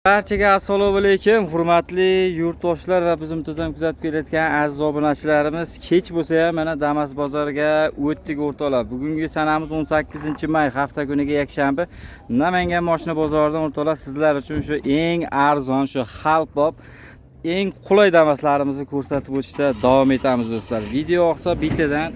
Barchaga assalomu alaykum, hurmatli yurtdoshlar va bizim tuzam kuzatib kelayotgan aziz obunachilarimiz. Kech bo'lsa ham mana Damas bozoriga o'tdik, o'rtoqlar. Bugungi sanamiz 18-may, hafta kuniga yakshanba. Namangan moshina bozoridan, o'rtoqlar, sizlar uchun shu eng arzon, shu xalqbop, eng qulay Damaslarimizni ko'rsatib o'tishda davom etamiz, do'stlar. Video yoqsa, bittadan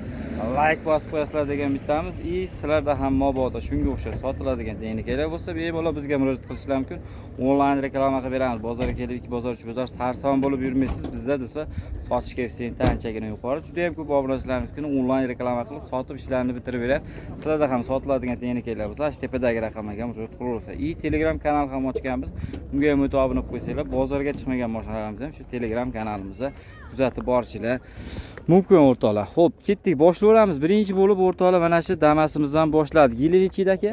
layk bosib qo'yasizlar degan umiddamiz. И sizlarda ham mabodo shunga o'xshab sotiladigan texnikalar bo'lsa, bemalol bizga murojaat qilishlari mumkin. Onlayn reklama qilib beramiz. Bozorga kelib ikki bozor, uch bozor sarson bo'lib yurmaysiz. Bizda, do'stlar, sotish koeffitsiyenti anchagina yuqori. Juda ham ko'p obunachilarimiz kuni onlayn reklama qilib, sotib, ishlarini bitirib beradi. Sizlarda ham sotiladigan texnikalar bo'lsa, shu tepadagi raqamlarga murojaat qilaversa. И Telegram kanal ham ochganmiz. Unga ham o'tib obuna bo'lib qo'ysanglar, bozorga chiqmagan mashinalarimizni ham shu Telegram kanalimizda kuzatib borishinglar mumkin, o'rtoqlar. Xo'p, ketdik, boshlayveramiz. Birinchi bo'lib, o'rtoqlar, mana shu Damasimizdan boshladik. Yili nechi edi, aka?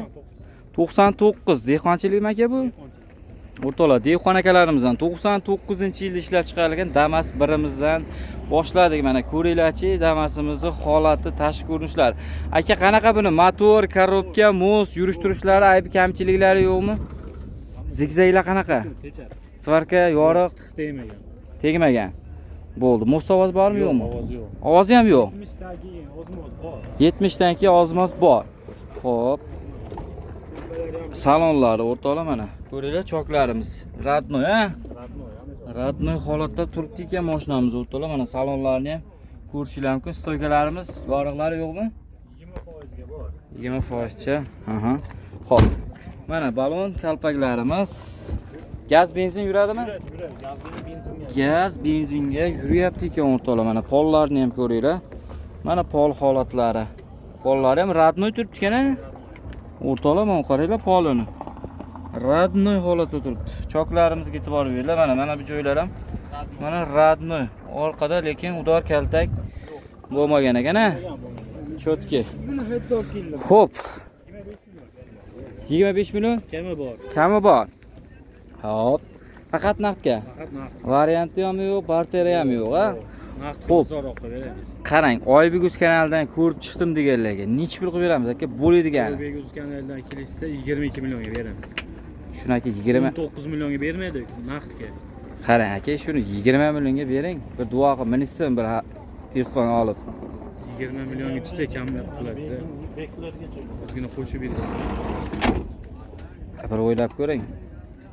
99. Dehqonchilikmi, aka, bu? O'rtoqlar, dehqon akalarimizdan 99-yilda ishlab chiqarilgan Damas birimizdan boshladik. Mana ko'ringlarchi, Damasimizni holati, tashqi ko'rinishlari. Aka, qanaqa buni motor, korobka, мост, yurish turishlari, aybi kamchiliklari yo'qmi? Zigzaglar qanaqa? Kechar. Сварка, yoriq? Tegmagan. Tegmagan. Bo'ldi. Мост ovoz bormi, yo'qmi? Ovoz yo'q. Ovozi ham yo'q. 70 dan keyin ozmoz bor. 70 dan keyin ozmoz bor. Xo'p. Salonlari, o'rtoqlar, mana. Ko'ringlar, choklarimiz. Родной, ha? Родной. Родной holatda turibdi ekan mashinamiz, o'rtoqlar. Mana salonlarni ham ko'rishinglar mumkin. Стойка larimiz, yoriqlari yo'qmi? 20% ga bor. 20% cha. Aha. Xo'p. Mana balon kalpaklarimiz. Gaz, benzin yuradimi? Yuradi, yuradi. Gazli, benzinga. Gaz, benzinga yuryapti ekan, o'rtoqlar. Mana pollarni ham ko'ringlar. Mana pol holatlari. Pollari ham родной turibdi ekan, a? O'rtoqlar, mana qaranglar polini. Родной holatda turibdi. Choklarimizga e'tibor beringlar. Mana bu joylar ham mana родной. Orqada lekin удар, kaltak bo'lmagan ekan, a? Чётко. Xo'p. 25 million Kami bor. Kami bor. Xo'p. Faqat naqdga. Faqat naqd. Varianti ham yo'q, barteri ham yo'q, a? Naqd. Xo'p. Uzoqroq qilib beramiz. Qarang, Oybek uz kanalidan ko'rib chiqdim deganlarga nechi pul qilib beramiz, aka, bo'ladigan? Oybek uz kanalidan kelishsa, 22 millionga beramiz. Shunaki 20 19 millionga bermaydi naqdga. Qarang, aka, shuni 20 millionga bering. Bir duo qilib minishsin bir dehqon olib. 20 millionga chicha kamlab qiladi. Ozgina qo'shib berishsin. Bir o'ylab ko'ring.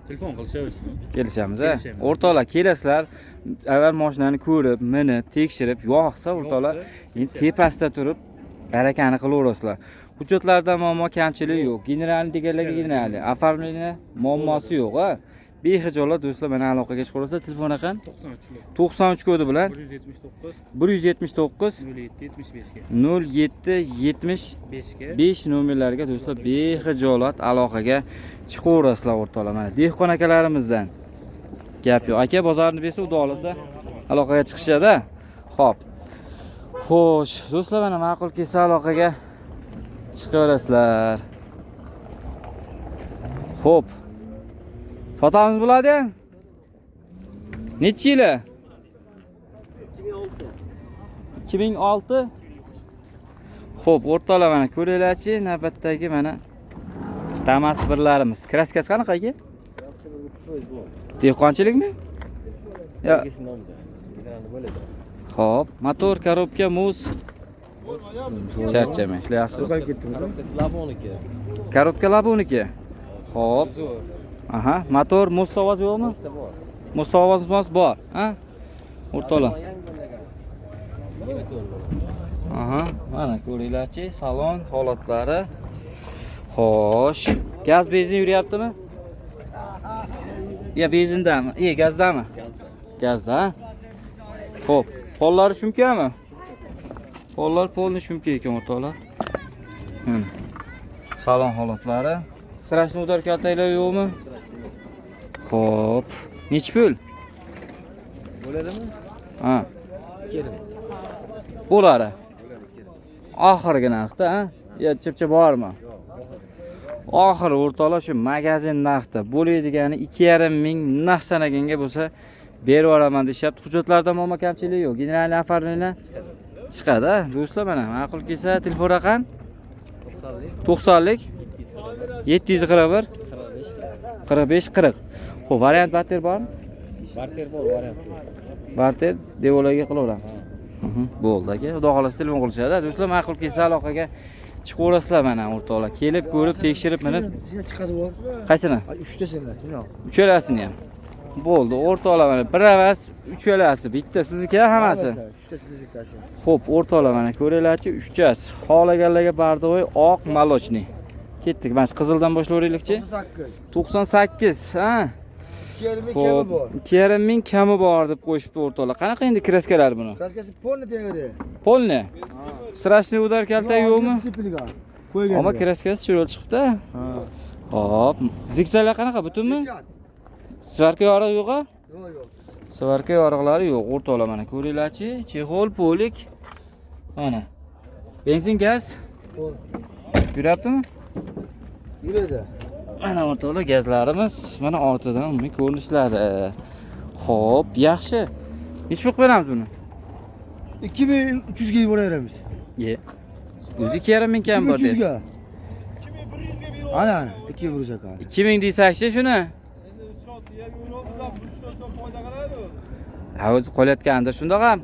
Telefon qilishaversin. Kelishamiz, a? Kelishamiz. O'rtoqlar, kelasizlar, avval mashinani ko'rib, minib, tekshirib, yoqsa, o'rtoqlar, endi tepasida turib barakani qilaverasizlar. Hujjatlarda muammo, kamchilik yo'q. Генеральный deganlarga генеральный, оформление muammosi yo'q, a? Behijolat, do'stlar, mana aloqaga chiqaversa, telefon raqam 93 93 kodi bilan 179 179 07 75 ga. 07 75 5 ga. 5 nomerlarga, do'stlar, behijolat aloqaga chiqaverasizlar, o'rtoqlar. Mana dehqon akalarimizdan gap yo'q, aka. Bozorni bersa, xudo xohlasa, aloqaga chiqishadi. Xo'p, xo'sh, do'stlar, mana ma'qul kelsa, aloqaga chiqaverasizlar. Xo'p, sotamiz bo'ladi. Nechi yili? 2006. Xo'p, o'rtoqlar, mana ko'ringlarchi, navbatdagi mana Damas birlarimiz. Краска si qanaqa, aka? Dehqonchilikmi? Yo. Xo'p, motor, korobka, мост. Charchamang. Ishlar yaxshi. Yo'qolib ketdimi? Laboniki. Korobka labuniki. Xo'p. Zo'r. Aha, motor, мост ovoz yo'qmi? Bor. Мост ovoz mos bor, ha? O'rtoqlar. Aha, mana ko'ringlarchi, salon holatlari. Xo'sh, gaz, benzin yuryaptimi? Ya benzindami? Gazdami? Gazda. Ha? Xo'p, pollari шумка mi? Pollar полный шумка ekan, o'rtoqlar. Mana. Salon holatlari. Страшный удар, kaltaklar yo'qmi? Xo'p. Nechi pul? Bo'ladimi? Ha. Keling. Bo'ladi. Oxirgi narxda, ha? Ya chipcha bormi? Oxiri, o'rtoqlar, shu magazin narxda bo'ladigani 2,5 ming narx sanaganga bo'lsa berib yuboraman deyishyapti. Hujjatlarda muammo, kamchilik yo'q. Генеральный оформление chiqadi, do'stlar, mana ma'qul kelsa, telefon raqam 90lik 90lik 741 741 45 45 40. Xo'p, variant barter bormi? Barter bor, variant. Barter devorlarga qilaveramiz. Bo'ldi aka. Xudo xolasa telefon qilishadi. Do'stlar, ma'qul kelsa aloqaga chiqaverasizlar mana o'rtoqlar. Kelib, ko'rib, tekshirib, minib. Chiqadi bor. Qaysini? Uchtasini. Shuni. Uchalasini ham. Bo'ldi, o'rtoqlar mana bir emas, uchalasi. Bitta sizniki hammasi. Uchtasi bizniki shu. Xo'p, o'rtoqlar mana ko'ringlarchi, uchchasi. Xohlaganlarga bardovoy oq molochniy. Ketdik. Mana shu qizildan boshlayveraylikchi. 98. 98, ha? 2,5 Xo'p, kami bor. 2,5 ming kami bor deb qo'yishibdi o'rtoqlar. Qanaqa endi kraskalar buni? Kraskasi polni tegadi. Polni. Страшный удар kalta yo'qmi? Sepilgan. Qo'ygan. Ammo kraskasi chiroyli chiqibdi. Hop, zigzaglar qanaqa, butunmi? Svarka yorig'i yo'q-a? Yo'q, yo'q. Svarka yorig'lari yo'q, o'rtoqlar mana ko'ringlarchi, chexol, polik. Mana. Benzin, gaz yuraptimi? Yuradi. Mana o'rtoqlar gazlarimiz, mana ortidan umumiy ko'rinishlari. Xo'p, yaxshi. Necha pul qilib beramiz buni? 2300 ga yuboraveramiz. Ye. O'zi 2,5 ming kam bor 2300 deyapti. ga. Ana, ana, 2100 aka. 2000 desakchi shuni? Ha, o'zi qolayotgandir shundoq ham.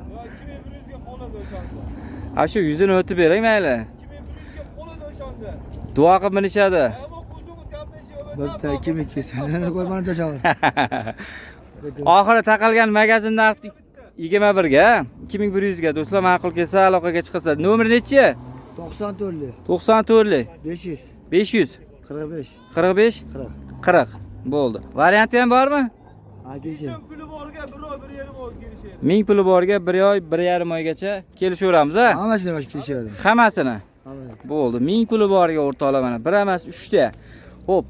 Ha, shu yuzini o'tib bering mayli. Duo qilib minishadi. Bitta 2200 qo'y mana tashavvur. Oxiri taqalgan magazin narxi 21 ga, 2100 ga do'stlar ma'qul kelsa aloqaga chiqsa. Nomer nechi? 94 94 500 500 45 45 40. 40 bo'ldi. Varianti ham bormi? Ha, kelishim. 1000 puli borga 1 oy, 1,5 oygacha kelishaveramiz a? Hammasini mana shu kelishadi. Hammasini. Hammasini. Bo'ldi. 1000 puli borga o'rtoqlar mana bir emas 3 ta. Xo'p.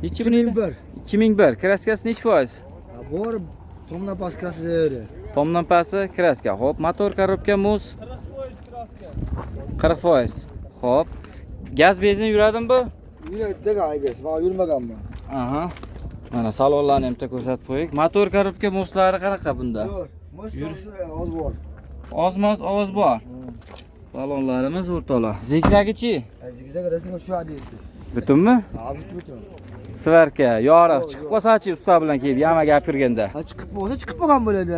Nechi pul edi? 2001. 2001. Kraskasi nechi foiz? Ha, bor tomdan past kraska deydi. Tomdan pasti kraska. Xo'p, motor korobka muz 40%. Xo'p. Gaz benzin yuradimi bu? Yuradi degan egasi, mana yurmaganman. Aha. Mana salonlarni ham bitta ko'rsatib qo'ying. Motor korobka muzlari qanaqa bunda? Yo'q, muz oz bor. Ozmoz ovoz bor. Balonlarimiz o'rtoqlar. Zigzagichi? Zigzag rasmi shu adesi. Butunmi? Ha, butun. Svarka, yoriq chiqib qolsa-chi usta bilan kelib yama gapirganda. Ha, chiqib bo'lsa chiqib qolgan bo'ladi.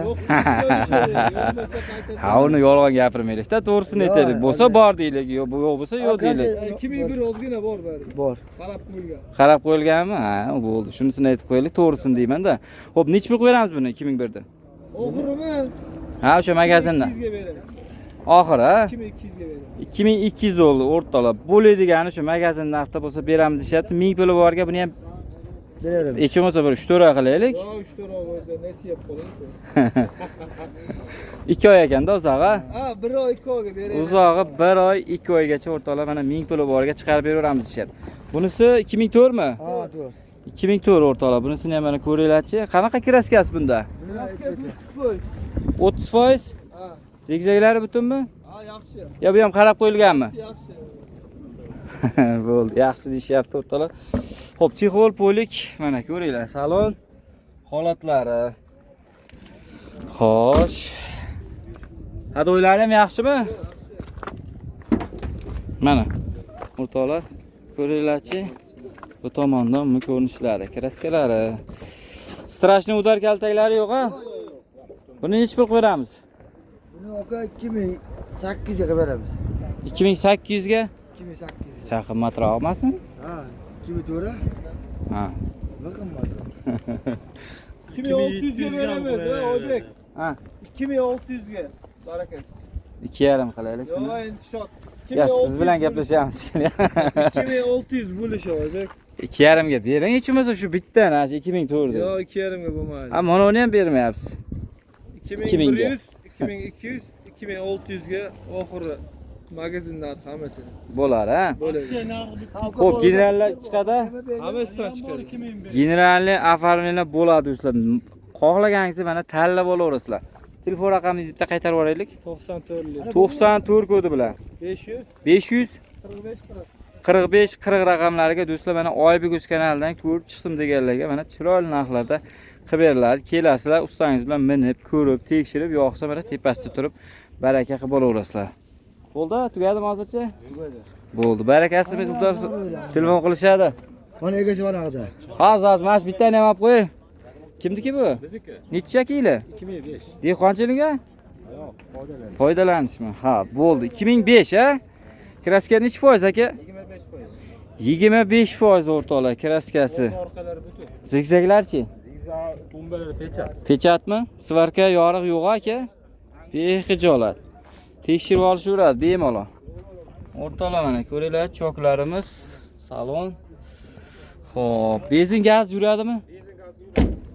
Ha, uni yolg'on gapirmaylik-da, to'g'risini aytaylik. Bo'lsa bor deylik, yo'q yo'q bo'lsa yo'q deylik. 2001 ozgina bor baribir. Bor. Qarab qo'yilgan. Qarab qo'yilganmi? Ha, bo'ldi. Shunisini aytib qo'yaylik, to'g'risini deyman-da. Xo'p, nechi pul qo'yamiz buni 2001 da? Oxirimi? Ha, o'sha magazinda. 200 ga beramiz. Oxiri, ha? 2200 ga beramiz. 2200 bo'ldi o'rtoqlar. Bo'ladi shu magazin narxida bo'lsa beramiz deyishyapti. 1000 puli borga buni ham Beraveramiz. hech bo'lmasa bir 3-4 oy qilaylik. Yo 3-4 oy bo'lsa nesi yeb qoling. 2 oy ekanda uzog'i. Ha, 1 oy 2 oyga beramiz. Uzog'i 1 oy 2 oygacha o'rtoqlar mana 1000 puli borga chiqarib beraveramiz deyishyapti. Bunisi 2004 mi? Ha, to'g'ri. 2004 o'rtoqlar. Bunisini ham mana ko'ringlarchi. Qanaqa kraskasi bunda? 30%? Ha. Zigzaglari butunmi? Ha, yaxshi. Yo bu ham qarab qo'yilganmi? Yaxshi. Bo'ldi, yaxshi deyishyapti o'rtoqlar. Xo'p, chexol polik mana ko'ringlar, salon holatlari. Xo'sh. Hadoylari ham yaxshimi? Mana o'rtoqlar, ko'ringlarchi. Bu tomondan bu ko'rinishlari, kraskalari. Страшный удар kaltaklari yo'q a? Buni nechi pul qilib beramiz? Buni aka 2800 ga qilib beramiz. 2800 ga? 2800. Sal qimmatroq emasmi? Ha, 2004. Ha. Nima qimmat? 2600 ga beramiz, Oybek. Ha, 2600 ga. Barakasiz. 2,5 qilaylik. Yo'q, buni. endi shot. Ya siz bilan gaplashamiz. 2600 bo'lishi Oybek. 2,5 ga bering hech bo'lmasa shu bitta ana shu 2004 deb. Yo'q, 2,5 ga bo'lmaydi. Ha, mana uni ham bermayapsiz. 2100, 2200, 2600 ga oxiri magazin narxi hammasini. Bo'lar, ha? Bo'ladi. Xo'p, generallar chiqadi. Hammasidan chiqadi. Generalni оформление bo'ladi do'stlar. Xohlaganingizni mana tanlab olaverasizlar. Telefon raqamini bitta qaytarib yuboraylik. 94 94 kodi bilan 500 500 45 40. 45 40 raqamlariga do'stlar mana Oybek o'z kanalidan ko'rib chiqdim deganlarga mana chiroyli narxlarda qilib beriladi. Kelasizlar, ustangiz bilan minib, ko'rib, tekshirib, yoqsa mana tepasida turib baraka qilib olaverasizlar. Bo'ldi, tugadimi hozircha? Bo'ldi. Barakasi telefon qilishadi. Mana egasi mana haqida. Hozir, hozir mana shu bittani ham olib qo'ying. Kimniki bu? Bizniki. Necha kilo? 2005. Dehqonchilikka? Yo'q, foydalan. Foydalanishmi? Ha, bo'ldi. 2005 ha? Kraska nechi foiz aka? 25%. 25% o'rtoqlar kraskasi. Orqalari butun. Zigzaglarchi? Zigzag, tumbalar pechat. Pechatmi? Svarka yorug' yo'q aka. Behijolat. Tekshirib olishaveradi bemalol. O'rtoqlar mana ko'ringlar, choklarimiz, salon. Xo'p, benzin gaz yuradimi?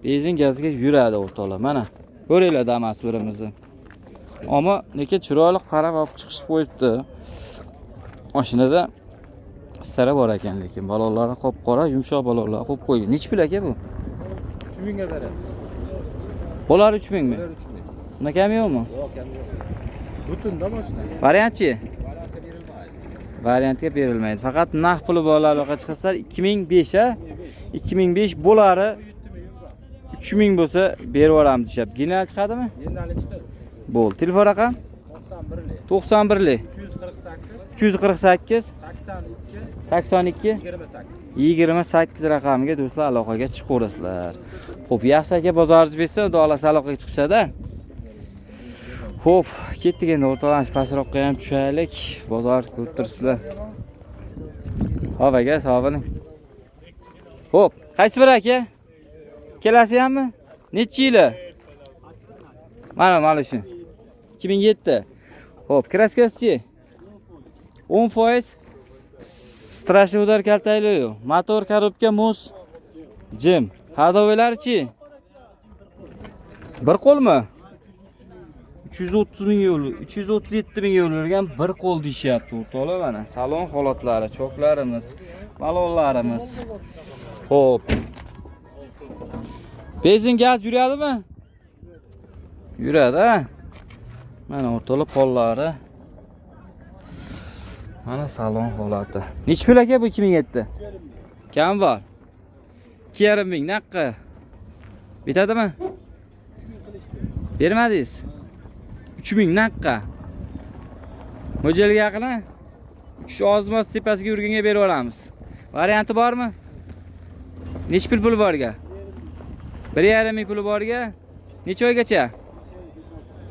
Benzin gazga yuradi o'rtoqlar. Mana ko'ringlar Damas birimizni. Ammo lekin chiroyli qarab olib chiqishib qo'yibdi. Mashinada sara bor ekan lekin balonlari qop-qora, yumshoq balonlar qo'yib qo'ygan. Nechi pul aka bu? 3000 ga beramiz. Bo'lar 3000 mi? Bular 3000. Unda kami yo'qmi? Yo'q, kam yo'q. Butun-da mashina. Variantchi? Variantga berilmaydi. Variantga berilmaydi. Faqat naqd puli borlar aloqa chiqsalar 2005 ha? 2005 bo'lari 3000 bo'lsa berib yuboramiz deyapti. General chiqadimi? Generali chiqadi. Bo'ldi. Telefon raqam 91lik. 91lik 348 348 82 82 28. 28 raqamiga do'stlar aloqaga chiqaverasizlar. Xo'p, yaxshi aka, bozoringiz bersin, xudo xohlasa aloqaga chiqishadi. Xo'p, ketdik endi o'rtoqlar, pastroqqa ham tushaylik. Bozor ko'rib turibsizlar. Hop aka, sog' bo'ling. Xo'p, qaysi biri aka? Kelasi hammi? Nechi yili? Mana shu. 2007. Xo'p, kraskasi-chi? 10%. Strashli udar kaltakli yo'q. Motor, korobka, muz, jim. Hadovilarchi? Bir qo'lmi? 330 ming yo'l, 337 ming yo'l yurgan bir qo'l deyishyapti o'rtoqlar mana. Salon holatlari, choklarimiz, balonlarimiz. Xo'p. Benzin gaz yuradimi? Yuradi, ha? Mana o'rtoqlar pollari. Mana salon holati. Nechi pul aka bu 2007? Kam bor. 2,5 ming naqqa. Bitadimi? Bermadingiz. 3000 naqqa. Mo'ljalga yaqin ha? 3 ozmoz tepasiga yurganga berib yuboramiz. Varianti bormi? Nechi pul puli borga? 1,5 ming puli borga. Necha oygacha?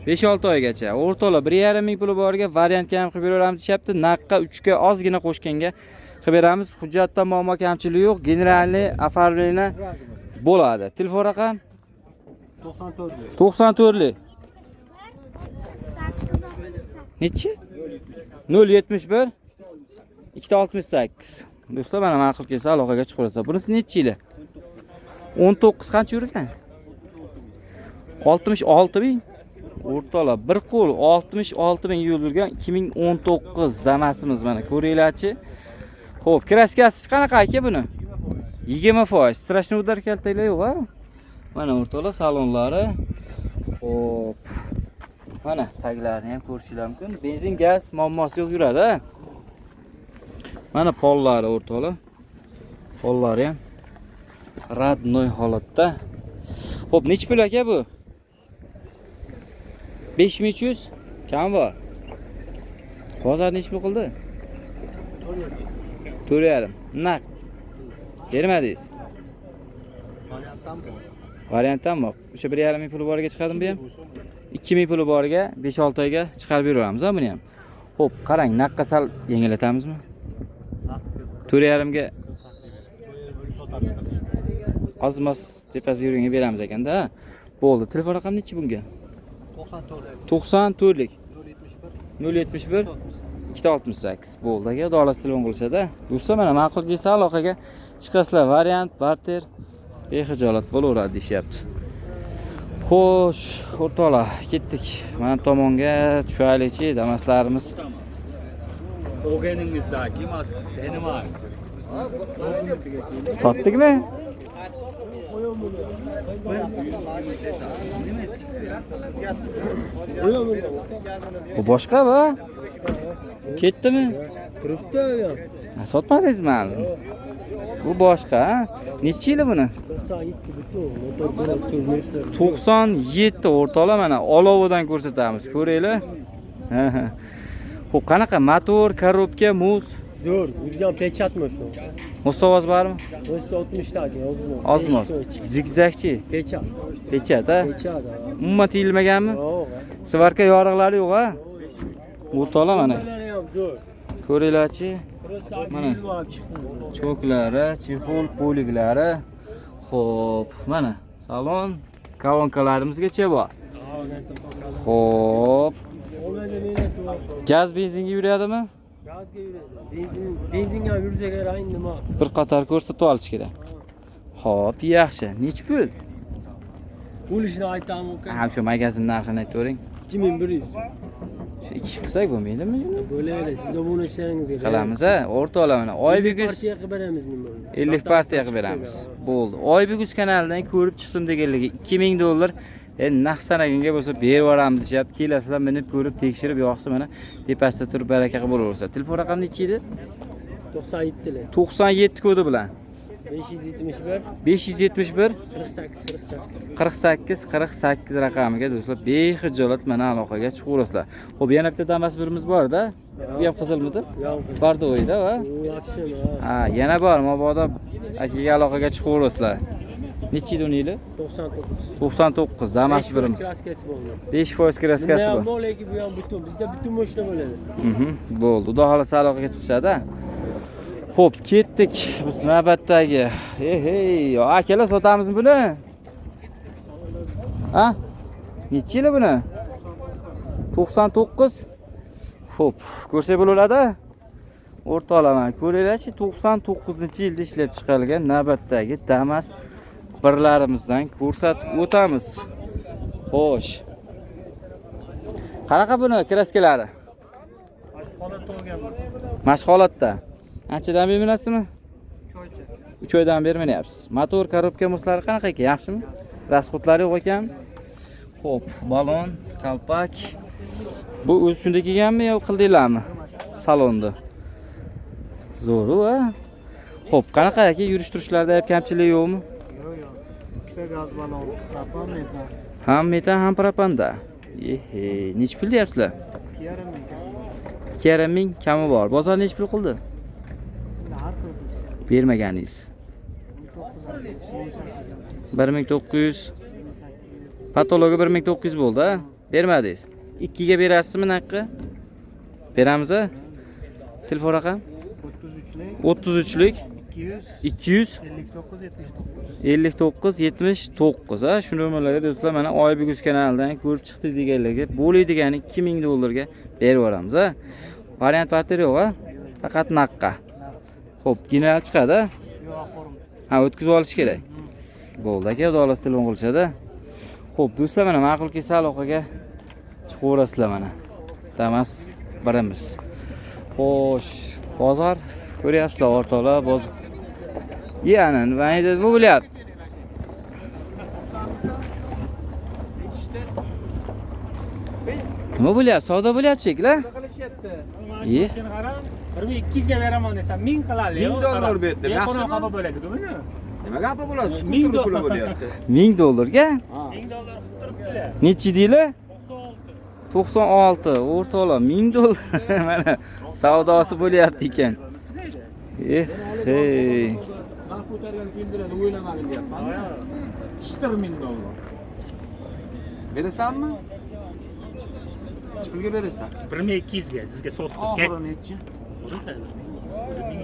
5-6 oygacha. O'rtoqlar 1,5 ming puli borga variantga ham qilib beraveramiz deyapti. Naqqa 3 ga ozgina qo'shganga qilib beramiz. Hujjatda muammo kamchilik yo'q. Generalniy оформление bo'ladi. Telefon raqam 94. 94lik. Nechi? 071 268. Do'stlar mana mana qilib kelsa aloqaga chiqaversa. Bunisi nechi yili? 19 qancha yurgan? 66 ming. O'rtoqlar bir qo'l 66 ming yo'l yurgan 2019 Damasimiz mana ko'ringlarchi. Xo'p, kraskasi qanaqa aka buni? 20%. Strashni udar kaltaklar yo'q ha? Mana o'rtoqlar salonlari. Xo'p. Mana taglarini ham ko'rishinglar mumkin. Benzin, gaz muammosi yo'q yuradi ha? Mana pollari o'rtoqlar. Pollari ham родной holatda. Xo'p, nechi pul aka bu? 5300 kam bor. Bozor nechi pul qildi? 4,5. Naq. Bermadingiz. Variantdan bor. Variantdan bor. O'sha 1,5 ming puli boriga chiqadimi bu ham? 2 ming puli boriga 5-6 oyga chiqarib beraveramiz ha buni ham. Xo'p, qarang, naqqa sal yengillatamizmi? 4,5 ga ozmas tepasiga yurganga beramiz ekanda. Bo'ldi. Telefon raqami nechi bunga? 94. 94lik 071 071 268. Bo'ldi aka, xudo xohlasa telefon qilishadi. Do'stlar mana ma'qul kelsa aloqaga chiqasizlar. Variant, barter behijolat bo'laveradi deyishyapti. Xo'sh, o'rtoqlar, ketdik. Mana tomonga tushaylikchi, Damaslarimiz. O'ganingizdagi emas, nima? Sotdikmi? Bu boshqa bu. Ketdimi? Turibdi yo'q. Ha, sotmadingizmi hali? Bu boshqa, ha? Nechi yili buni? 92 butun motor ko'rib 97 o'rtoqlar mana olovidan ko'rsatamiz. Ko'ringlar. Xo'p, qanaqa motor, korobka, muz? Zo'r, o'zi ham pechatmi shu? Musovoz bormi? O'zi 60 ta aka, ozmi? Ozmi? Zigzagchi. Pechat. Pechat, ha? Pechat. Umuman tiyilmaganmi? Yo'q. Svarka yoriqlari yo'q, ha? O'rtoqlar mana. Ham zo'r. Ko'ringlarchi. Mana. Cho'klari, chexol poliklari. Xo'p, mana salon kolonkalarimizgacha bor. Xo'p. Gaz benzinga yuradimi? Gazga yuradi. Benzin, benzinga ham yursa kerak, nima? Bir qator ko'rsatib olish kerak. Xo'p, yaxshi. Nechi pul? Bo'lishini aytaman aka. Ha, shu magazin narxini aytavering. 2100. Shu ikki qilsak bo'lmaydimi? Bo'laveradi, siz obunachilaringizga Qilamiz, ha? O'rtoqlar mana Oybek partiya qilib beramiz nima? 50 partiya qilib beramiz. Bo'ldi. Oybek uz kanalidan ko'rib chiqdim deganligi $2000 naqd sanaganga bo'lsa berib yuboramiz deyapti. Kelasizlar minib ko'rib tekshirib yoqsa mana tepasida turib baraka qilib bo'laversa. Telefon raqami nechi edi? 97 lik. 97 kodi bilan. 571 571 48 48. 48 48 raqamiga do'stlar bexijolat mana aloqaga chiqaverasizlar. Xo'p, yana bitta Damas birimiz bor-da. Bu ham qizilmidi? Bordo'yda, va? Ha, yana bor. Mabodo akaga aloqaga chiqaverasizlar. Nechi edi uni yili? 99. 99 Damas birimiz. 5% kraskasi bo'ldi. 5% kraskasi Bunda ham bor. bor, lekin bu ham butun. Bizda butun mashina bo'ladi. Bo'ldi. Xudo xolasa aloqaga chiqishadi. Xo'p, ketdik. Biz navbatdagi. Hey, akalar sotamizmi buni? Ha? Nechi yili buni? 99. Xo'p, ko'rsak bo'laveradi. O'rtoqlar, mana ko'ringlarchi, 99-yilda ishlab chiqarilgan navbatdagi Damas birlarimizdan ko'rsatib o'tamiz. Xo'sh. Qanaqa buni kraskalari? Mashg'ulotda. Anchadan beri minasizmi? 3 oydan beri minyapsiz. Motor, korobka muslari qanaqa ekan? Yaxshimi? Rasxodlari yo'q ekan. Xo'p, balon, kalpak. Bu o'zi shunday kelganmi yo qildinglarmi? Salonda. Zo'ru, ha? Xo'p, qanaqa aka, yurish turishlarda ham kamchilik yo'qmi? Yo'q, yo'q. Ikkita gaz balon, propan, metan. Ham metan, ham propanda. Ehe, nechi pul deyapsizlar? 2,5 ming kami bor. 2,5 ming kami bor. Bozor nechi pul qildi? Har xil qilishyapti. Bermaganingiz. 1900, 18. 1900 patologi 1900 bo'ldi, ha? Bermadingiz. 2 ga berasizmi naqqa? Beramiz, a? Telefon raqam? 33lik 33lik 200 200 59 79. 59 79, ha? Shu nomerlarga do'stlar mana Oybek uz kanalidan ko'rib chiqdi deganlarga bo'ladigan $2000 ga berib yuboramiz, ha? Variant parter yo'q, ha? Faqat naqqa. Xo'p, general chiqadi, ha? Yo'q, form. Ha, o'tkazib olish kerak. Bo'ldi aka, xudo xolasa telefon qilishadi. Xo'p, do'stlar mana ma'qul kelsa aloqaga chiqaverasizlar mana. Damas birimiz. Xo'sh, bozor ko'ryapsizlar o'rtoqlar, bozor. Yana nima edi, nima bo'lyapti? Nima bo'lyapti? Savdo bo'lyapti shekilli? Ye. 1200 ga beraman desam 1000 qiladi. $1000 berdim, yaxshimi? Xafa bo'ladi buni. Nima gapi bo'ladi? Skuter puli bo'lyapti. $1000 ga? $1000 qilib turibdilar. Nechi deylar? 96 o'rtoqlar, $1000 mana savdosi bo'lyapti ekan. Eh, hey. Narx ko'targan keldiradi, o'ylamadim deyapman. Shitir $1000. Berasanmi? Nechi pulga berasan? 1200 ga sizga sotdim. Oxiri nechi? 1050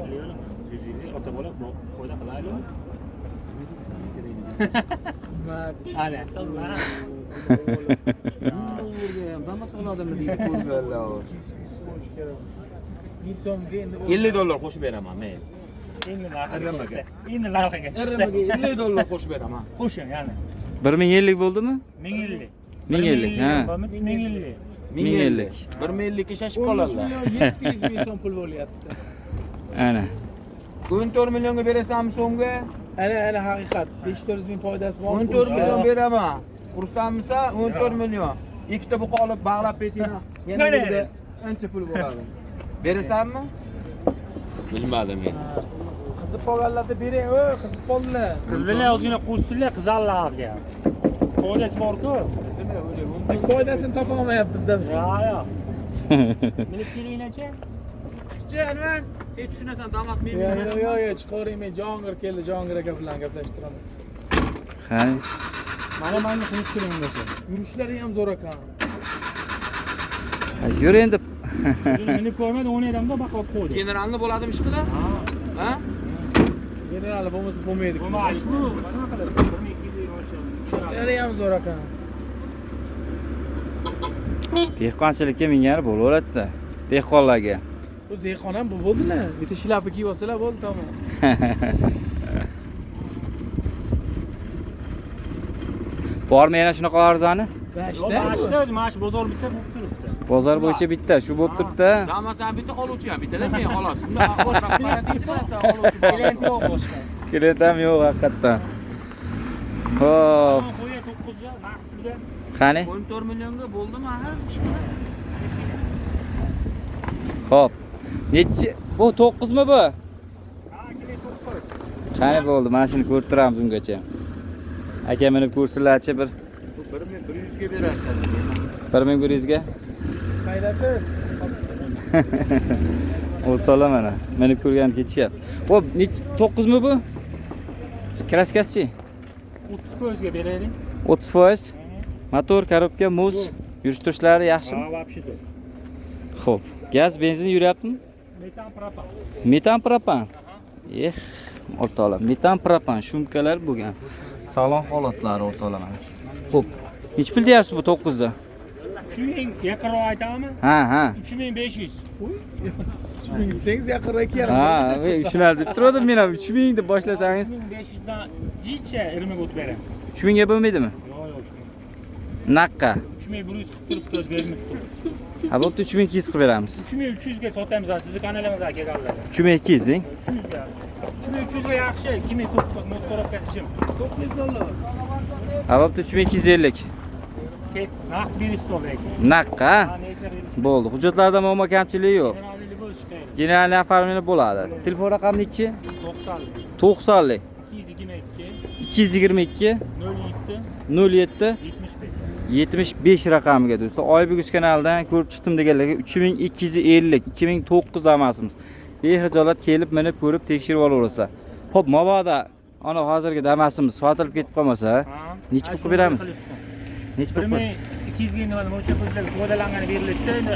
olaman. 150 ota bola foyda qilaylikmi? Ana. $1000 ga ham Damas oladimi deydi ko'zlarlar. Insonga endi $50 qo'shib beraman men. Endi narxiga chiqdi. Endi narxiga chiqdi. RMga $50 qo'shib beraman. Qo'shing yana. 1050 bo'ldimi? 1050. 1050, ha. 1050. 1050. 1050 ga shashib qoladilar. 700 ming so'm pul bo'lyapti. Ana. 14 millionga berasanmi so'mga? Ana, ana haqiqat. 500 ming foydasi bor. 14 million beraman. Xursandmisan? 14 million. Ikkita buqa olib bog'lab bersang, yana yerda ancha pul bo'ladi. Berasanmi? Bilmadim men. Qizib qolganlarda bering, o, qizib qoldilar. Qizlar ozgina qo'shsinlar qizallarga. Foydasi bor-ku. Foydasini topa olmayapmiz-da biz. Yo'q, yo'q. Minib kelinglarchi. Chi, Anvar. Sen tushunasan, Damas men. Yo'q, yo'q, yo'q, chiqaring men Jahongir keldi, Jahongir aka bilan gaplashtiraman. Ha. Mana manga qilib keling bo'lsa. Yurishlari ham zo'r ekan. Ha, yur endi. Minib ko'rmadi, o'ynaydi-da, baqib qo'ydi. Generalni bo'ladimi ishqilib? Ha? Generali bo'lmasa bo'lmaydi. Bo'lmaydi bu, nima qiladi? 1200 ga oshadi. Yurishlari ham zo'r ekan. Dehqonchilikka mingani bo'laveradi-da. Dehqonlarga. O'z dehqon ham bu bo'ldilar. Bitta shlapa kiyib olsalar bo'ldi, tamom. Bormi yana shunaqa arzoni? Bashda. Mana o'zi mana shu bozor bitta bo'lib turibdi. Bozor bo'yicha bitta, shu bo'lib turibdi. Damas ham bitta, oluvchi ham bittada men xolos. Unda o'tirib qaratingchi, bitta oluvchi bor. Klient yo'q boshqa. Klient ham yo'q haqiqatdan. Xo'p, Qo'ya 9 ga naqd pulga. qani? 14 millionga bo'ldimi axir? Xo'p. Nechi? Bu 9 mi bu? Ha, klient 9. Qani bo'ldi, mana shuni ko'rib turamiz ungacha. Aka minib ko'rsinlarchi bir Bu 1100 ga berarkan. 1100 ga. Qaydasiz? O'rtoqlar mana minib ko'rgan ketishyapti. Xo'p, 9 mi bu? Kraskasi-chi? 30% ga beraylik. 30%. Motor, korobka, muz, yurish turishlari yaxshimi? Ha, вообще zo'r. Xo'p. Gaz, benzin yuryaptimi? Metan propan. Metan propan. Eh, o'rtoqlar, metan propan shumkalar bo'lgan. Salon holatlari o'rtoqlar mana. Xo'p. Necha pul deyapsiz bu 9 da? 3000 yaqinroq aytami? Ha, ha. 3500. 3000 desangiz yaqinroq 2,5. Ha, shular deb turdim men ham 3000 deb boshlasangiz 3500 dan jicha irmiga o'tib beramiz. 3000 ga bo'lmaydimi? Yo'q, yo'q, 3000. Naqqa. 3100 qilib turibdi, o'zi bermay turibdi. Ha, bo'pti 3200 qilib beramiz. 3300 ga sotamiz, sizni kanalingizga kelganlar. 3200 deng. 300 ga. 3300 ga yaxshi, 2009 muz korobkasi jim. 900 dollar. Ha, bo'pti 3250. Ket, naqd 500 so'm lekin. Naqqa. Ha, necha berishdi? Bo'ldi. Hujjatlarda muammo kamchiligi yo'q. Generallik bo'lishi kerak. General оформление bo'ladi. Telefon raqami nechi? 90 90 lik. 222 222 07 07 75. 75 raqamiga do'stlar. Oybek Uz kanalidan ko'rib chiqdim deganlarga 3250 2009 Damasimiz. Behijolat kelib minib ko'rib tekshirib olaverasizlar. Xo'p, mabodo ana hozirgi Damasimiz sotilib ketib qolmasa, necha pul qilib beramiz? Necha pul? 1200 ga endi mana o'sha pullar foydalangani beriladi endi.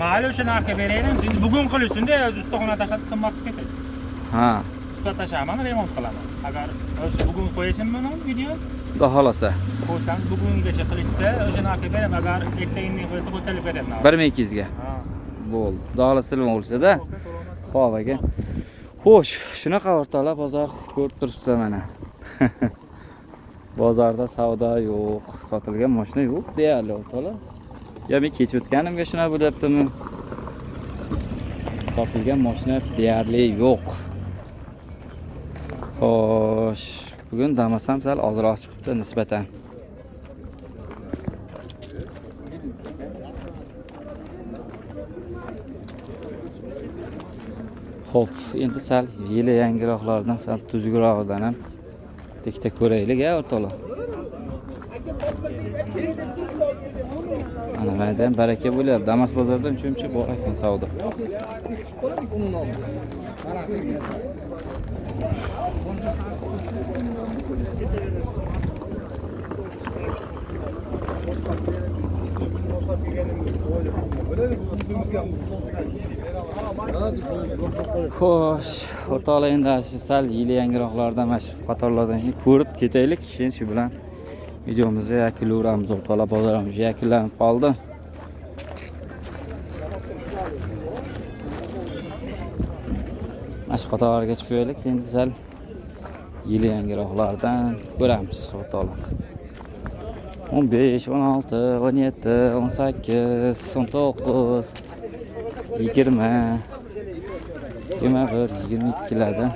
Mayli o'sha narxga beraylik. Endi bugun qilishsin-da, o'zi ustaxona tashlasa qimmat qilib ketadi. Ha, Usta tashlaman, remont qilaman. Agar o'zi bugun qo'yasin buni video, xudo xolasa. qo'ysam bugungacha qilishsa, o'sha narxga beraman. Agar ertaga indin qo'ysa ko'tarilib ketadi narx. 1200 ga. Ha. Bo'ldi. Xudo xolasa telefon bo'lsa-da. Xo'p aka. Xo'sh, shunaqa o'rtoqlar bozor ko'rib turibsizlar mana. Bozorda savdo yo'q, sotilgan mashina yo'q deyarli o'rtoqlar. Ya men kech o'tganimga shunaqa bo'lyaptimi? Sotilgan mashina deyarli yo'q. Xo'sh, bugun Damas ham sal ozroq chiqibdi nisbatan. Xo'p, endi sal yili yangiroqlardan, sal tuzukroqdan ham ikkita ko'raylik, a o'rtoqlar. Ana mana ham baraka bo'lyapti. Damas bozorida uncha-muncha bor ekan savdo. Xo'sh, o'rtoqlar endi shu sal yili yangiroqlardan mana shu qatorlardan ko'rib ketaylik. Keyin shu bilan videomizni yakunlayveramiz. O'rtoqlar, bozorimiz yakunlanib qoldi. Mana shu qatorlarga chiqaylik, endi sal yili yangiroqlardan ko'ramiz o'rtoqlar. 15, 16, 17, 18, 19, 20, 21, 22lardan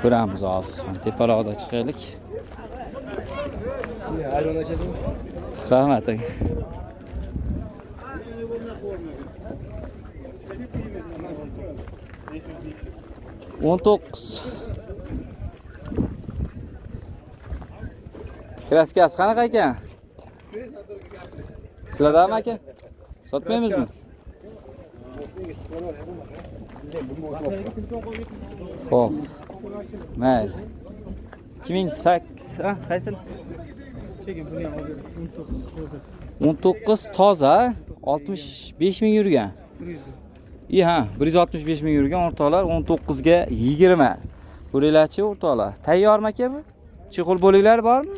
ko'ramiz hozir. Teparoqda chiqaylik. Rahmat aka. 19. Kraskasi qanaqa ekan? Sizlardami aka? Sotmaymizmi? Xo'p. Mayli. 2008, ha, qaysini? Keyin buni ham olib berasiz. 19 toza. 19 toza, 65 ming yurgan. 100. I ha, 165 ming yurgan o'rtoqlar, 19 ga 20. Ko'ringlarchi o'rtoqlar. Tayyormi aka bu? Chexol bo'liklari bormi?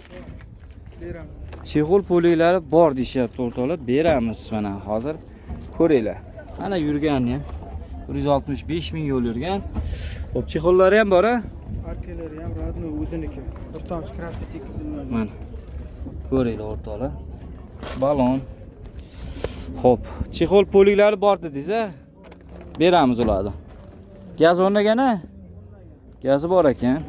Beramiz. Chexol bo'liklari bor deyishyapti o'rtoqlar. Beramiz mana hozir. Ko'ringlar. Mana yurganni ham 165 ming yo'l yurgan. Xo'p, chexollari ham bor a? Arkalari ham родной o'ziniki. Bir tomchi краска tekizilmagan. Mana. Ko'ringlar o'rtoqlar. Balon. Xo'p, chexol poliklari bor dedingiz a? Beramiz ularni. Gaz o'rnagan a? Gazi bor ekan.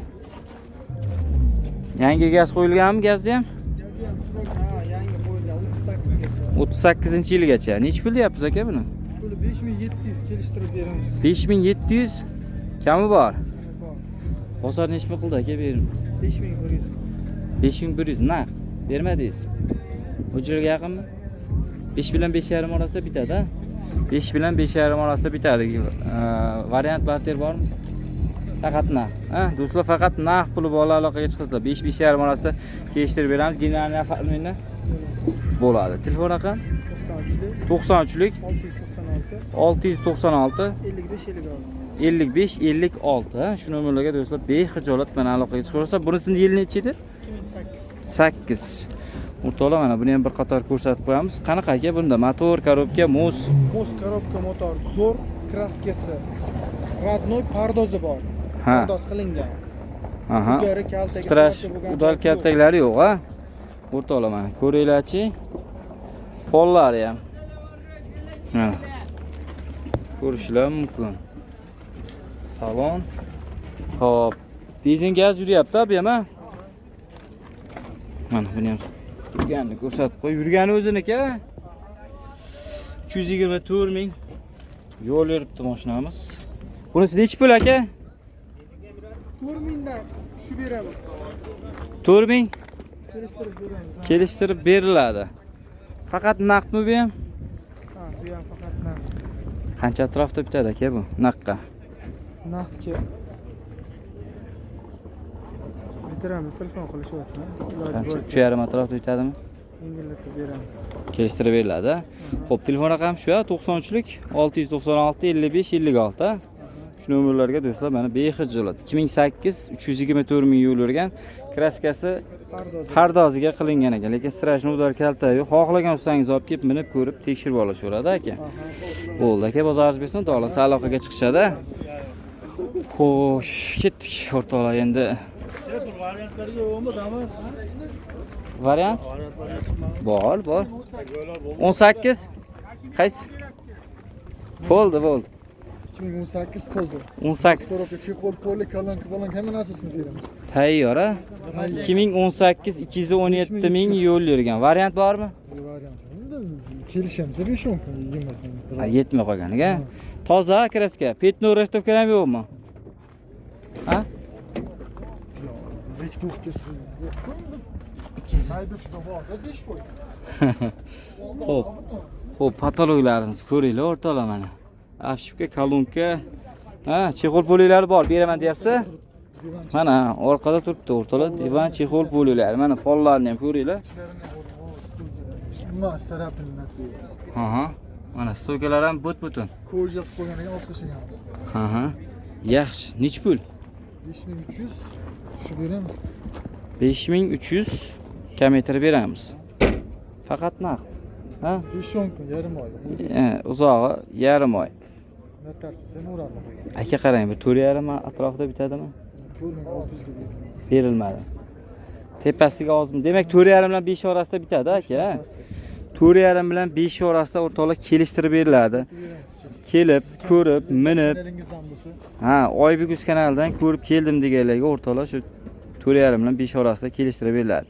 Yangi gaz qo'yilganmi gazni ham? Ha, yangi qo'yilgan 38 gacha. 38-yilgacha. Nechi pul deyapsiz aka buni? Puli 5700 kelishtirib beramiz. 5700 kami bor. Bor. Bozor nechi pul qildi aka bering? 5100. 5100 naqd. Bermadingiz. Hujraga yaqinmi? 5 bilan 5,5 orasida bitadi, a? 5 bilan 5,5 orasida bitadi. Variant barter bormi? Faqat naqd. Ha, do'stlar, faqat naqd puli borlar aloqaga chiqasizlar. 5 5,5 orasida kelishtirib beramiz. Generalniy оформление bo'ladi. Telefon raqam 93lik 93lik 696 696 55 56. 55 56 ha? Shu nomerlarga do'stlar bexijolat mana aloqaga chiqaversa. Bunisini yili nechi edi? 2008. 8. O'rtoqlar, mana buni ham bir qator ko'rsatib qo'yamiz. Qanaqa aka bunda? Motor, korobka, muz. Мост korobka motor zo'r, краска si родной, pardozi bor. Ha. Pardoz qilingan. Aha. Udari kaltagi, Strash, svarka bo'lgan udal joyi yo'q. kaltaklari yo'q, ha? O'rtoqlar, mana ko'ringlarchi. Pollari ham. Mana. Ko'rishlar mumkin. Salon. Xo'p, dizel gaz yuryapti bu ham, ha? Mana buni ham yurganini ko'rsatib qo'y. Yurgani o'ziniki, ha? 324 ming yo'l yuribdi mashinamiz. Bunisi nechi pul aka? 4000 dan shu beramiz. 4000 Kelishtirib beramiz. Ha. Kelishtirib beriladi. Faqat naqdmi bu ham? Ha, bu ham faqat naqd. Qancha atrofda bitadi aka bu naqdqa? Naqdga bitiramiz, telefon qilishyapsin. Iloji Qancha? boricha 3,5 atrofda bitadimi? yengillatib beramiz. Kelishtirib beriladi. Xo'p, telefon raqami shu 93lik 696 55 56. Ha? Shu nomerlarga do'stlar mana bexijolat 2008 324 ming yo'l yurgan. Краска si Pardozi. pardoziga qilingan ekan, lekin страшный удар kalta yo'q. Xohlagan ustangiz olib kelib minib ko'rib tekshirib olishaveradi aka. Bo'ldi aka, bozoringiz bersin, xudo xohlasa aloqaga chiqishadi. Xo'sh, ketdik o'rtoqlar endi. Variant? Bor, bor. 18 qaysi? Bo'ldi, bo'ldi. 2018 toza. 18 Korobka, chexol, poli, kolonka, bolonka hamma narsasini beramiz. Tayyor, a? 2018 217 ming yo'l yurgan. Variant bormi? Bu variant. Endi kelishamiz 5 10 kun, 20 kun. Ha, yetmay qolganiga. Toza краска. Пятно рихтовка ham yo'qmi? Ha? Рихтовка si yo'q. Haydovchida bor, 5 foiz. Xo'p. Xo'p, потолок larimizni ko'ringlar o'rtoqlar mana. Обшивка, kolonka. Ha, чехол poliklari bor, beraman deyapsiz? Mana orqada turibdi o'rtoqlar, divan чехол poliklari. Mana pollarini ham ko'ringlar. Nima царапина nasi yo'q. Aha. Mana стойка lar ham but-butun. Кожа qilib qo'ygan ekan, olib tashlaganmiz. Aha. Yaxshi. Nechi pul? 5300 tushib beramiz. 5300 kamaytirib beramiz. Faqat naqd. Ha? 5-10 kun, yarim oy. Uzog'i yarim oy. Notarsiz ham uradi. Aka qarang, bir 4,5 atrofida bitadimi? 4600 ga berdim. Berilmadi. Tepasiga ozmi? Demak, 4,5 bilan 5 orasida bitadi aka. 4,5 bilan 5 orasida o'rtoqlar kelishtirib beriladi. Kelib, ko'rib, minib, Kanalingizdan bo'lsa, ha, Oybek Uz kanalidan ko'rib keldim deganlarga o'rtoqlar shu 4,5 bilan 5 orasida kelishtirib beriladi.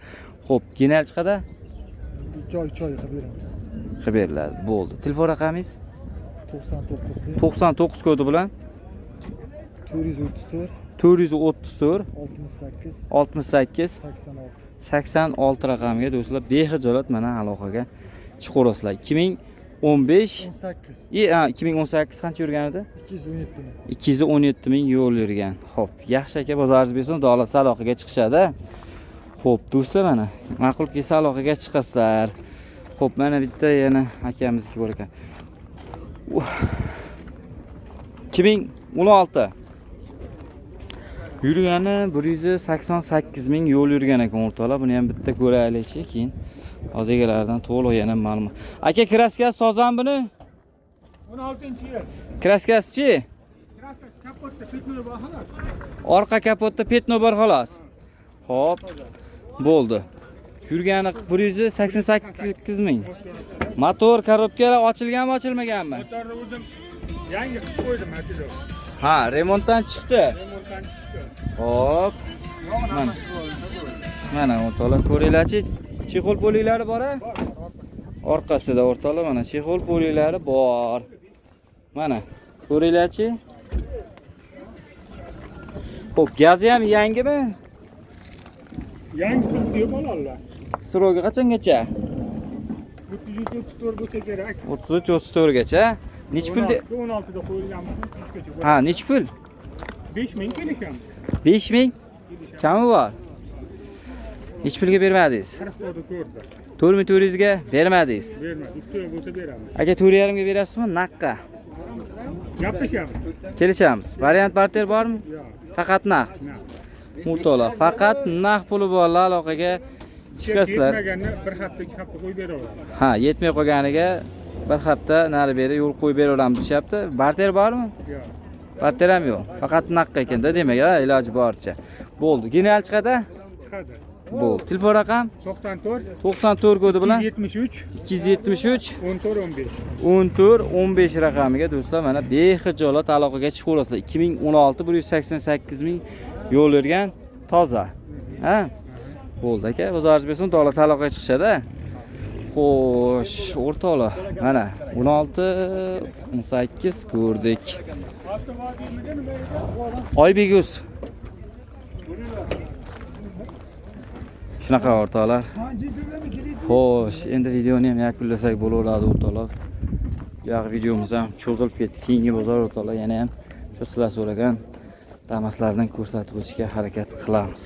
Xo'p, genal chiqadi? 2 oy, 3 oy qilib beramiz. Qilib beriladi. Bo'ldi. Telefon raqamingiz 99 99 kodi bilan 434 434 68 68 86. 86 raqamiga do'stlar bexijolat mana aloqaga chiqaverasizlar. 15 18. И ha, 2018 qancha yurgan edi? 217 ming. 217 ming yo'l yurgan. Xo'p, yaxshi aka, bozoringiz bersin, xudo xohlasa aloqaga chiqishadi. Xo'p, do'stlar, mana ma'qul kelsa aloqaga chiqasizlar. Xo'p, mana bitta yana akamizniki bor ekan. 2016 yurgani 188 ming yo'l yurgan ekan o'rtoqlar. Buni ham bitta ko'raylikchi, keyin hozir egalaridan to'liq yana ma'lumot. Aka, kraskasi tozami buni? 16-yil. Kraskasichi? Kapotda пятно bor xolos. Orqa kapotda пятно bor xolos. Xo'p. Bo'ldi. Yurgani 188 ming. Motor, korobkalar ochilganmi, ochilmaganmi? Motorni o'zim yangi qilib qo'ydim, aka. Ha, remontdan chiqdi. Remontdan chiqdi. Xo'p. Mana. Mana o'rtoqlar, ko'ringlarchi, чехол poliklari bor a? Orqasida o'rtoqlar, mana чехол poliklari bor. Mana ko'ringlarchi. Xo'p, gazi ham yangimi? Yangi turibdi bolalar. Срок i qachongacha? 33 34 bo'lsa kerak. 33 34 gacha. Nechi pul? 16 da qo'yilgan. Ha, nechi pul? 5000 kelishamiz. 5000 kami bor. Nechi pulga bermadingiz? 44 ko'rdi. 4400 ga bermadingiz. Bermadi. Usti bo'lsa beramiz. Aka, 4,5 ga berasizmi naqqa? Gaplashamiz. Kelishamiz. Variant barter bormi? Yo'q. Faqat naqd. Naqd. O'rtoqlar, faqat naqd puli borlar aloqaga chiqasizlar. Yetmaganini bir hafta, 2 hafta qo'yib beraveramiz. Ha, yetmay qolganiga bir hafta nari beri yo'l qo'yib beraveramiz deyishyapti. Barter bormi? Yo'q. Barter ham yo'q. Faqat naqd ekanda, demak, ha, iloji boricha. Bo'ldi. General chiqadi? Chiqadi. Bo'ldi. Telefon raqam 94 94 kodi bilan 73 273 14 15. 14 15 raqamiga do'stlar, mana bexijolat aloqaga chiqaverasizlar. 2016, 188 ming yo'l yurgan, toza. Ha? Bo'ldi aka, bozoringiz bersin, xudo aloqaga chiqishadi. Xo'sh, o'rtoqlar, mana 16 18 ko'rdik. Oybek uz. Shunaqa o'rtoqlar. Xo'sh, endi videoni ham yakunlasak bo'laveradi o'rtoqlar. Bu yoq videomiz ham cho'zilib ketdi. Keyingi bozor o'rtoqlar yana ham shu sizlar so'ragan Damaslardan ko'rsatib o'tishga harakat qilamiz.